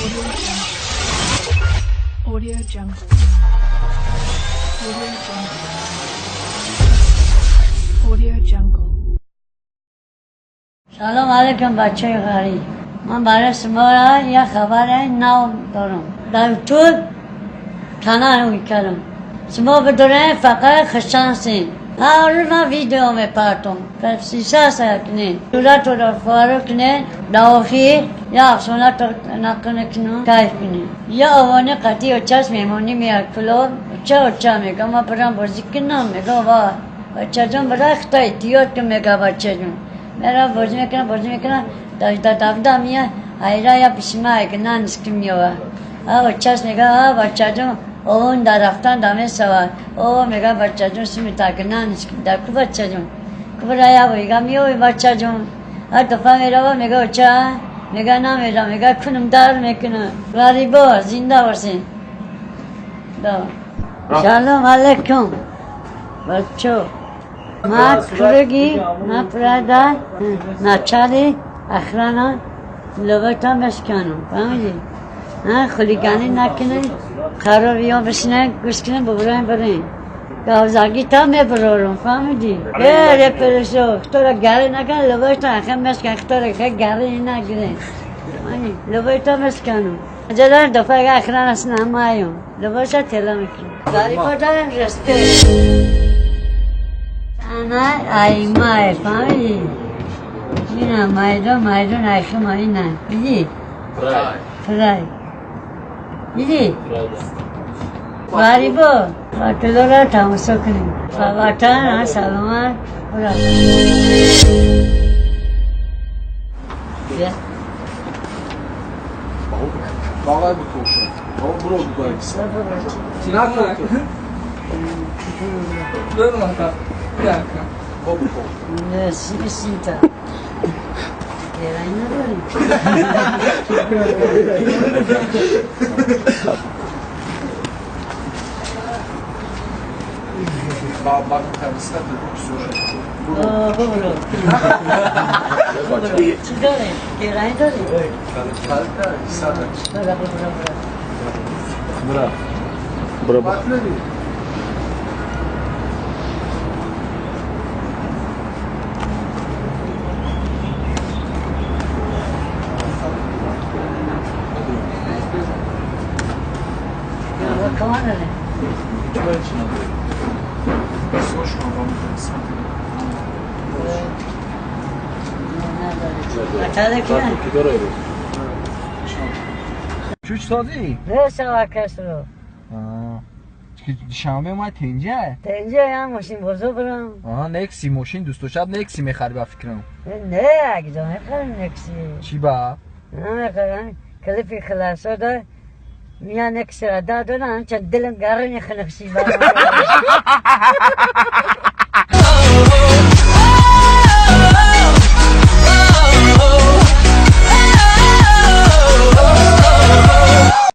Audio Jungle. Audio Jungle. Audio Jungle. سلام علیکم بچه غریب. من برای شما یه خبر نو دارم. در طول تنها میکردم. شما بدونین فقط خوششانسین. هر روز من ویدیو میپرتم. پس سیسه سکنین. صورت رو فارغ کنین. داخل یا افسانه تو نکنه کنم کیف کنین. یا آوانه قطعی و چشم میمونی میاد کلوب. چه و چه میگم من برم بازی کنم میگم وا بچه جان برای خطا احتیاط کن میگم بچه جون. میرم بازی میکنم بازی میکنم دا دا میاد ایرا یا پیشما که نان اسکیم میوه. آ چشم میگه آ بچه جون اون در رفتن دمه سوار. او میگه بچه جون سمی تا که نان اسکیم در کو بچه جون. کو برای یا میگه میوه بچه جون. هر دفعه میره میگه چه میگه نمیرم میگه کنم در میکنه. غریبا زنده باشین. سلام علیکم بچه. ما کرگی ما پرادا ناچاری اخرانا لبتا مشکنم فهمیدی؟ ها خولیگانی نکنه خرابی ها بشنه گوش کنه ببرن برین گاوزاگی تا میبرارم فهمیدی؟ بره پرشو تو را گره نکن لبتا اخم مشکن تو را خیلی گره نگیره لبتا مشکنم جلال دفعه اخرانا سنم آیون لباشا تلا میکنم غریبا دارم رسپه انا ایمای فهمیدی؟ اینم مایدون مایدون ایخم اینه دیدی؟ فرای دیدی؟ غریبا پاتلو را تماشا کنیم وطن سلامت برا باقای بکوشن بابا برو بگایس نکن نه سیتا گرایی نداریم با تمسته برو چی داریم؟ گرایی داریم؟ برو برو برو برو چوچ سازی؟ نه سوا کس رو شنبه ما تنجه؟ تنجه هم ماشین بزرگ برم آها نکسی ماشین دوست و شب نکسی میخری با فکرم نه اگه جا میخرم نکسی چی با؟ نمیخرم کلیپی خلاصه ده میان نکسی را دادن چند دلم گرنی خنکسی با.